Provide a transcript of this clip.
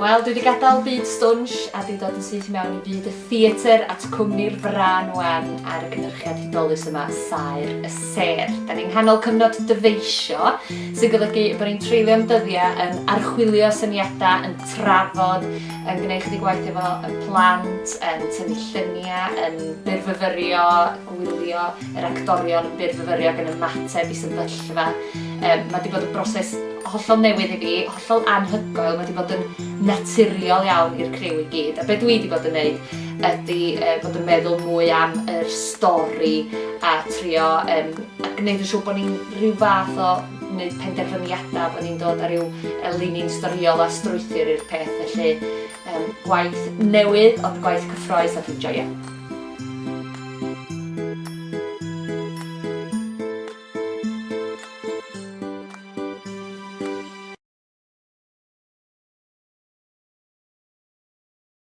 Wel, dwi wedi gadael byd stwnsh a dwi dod yn syth i mewn i fyd y theatr at cwmni'r Frân Wen ar y cynhyrchiad hudolus yma, Saer y Sêr. Da ni'n nghanol cyfnod dyfeisio, sy'n golygu bod ni'n treulio'n dyddiau yn archwilio syniadau, yn trafod, yn gwneud chydig waith efo y plant, yn tynnu lluniau, yn byrfyfyrio, gwylio yr actorion yn byrfyfyrio ac yn ymateb i sefyllfa. Um, mae wedi bod yn broses hollol newydd i fi, hollol anhygoel, mae wedi bod yn naturiol iawn i'r criw i gyd. A be dwi wedi bod yn neud ydy uh, bod yn meddwl mwy am yr stori a trio um, a gwneud yn siŵr bod ni'n rhyw fath o wneud penderfyniadau, bod ni'n dod â rhyw linyn storiol a strwythur i'r peth. Felly um, gwaith newydd, ond gwaith cyffroes a dwi'n joio.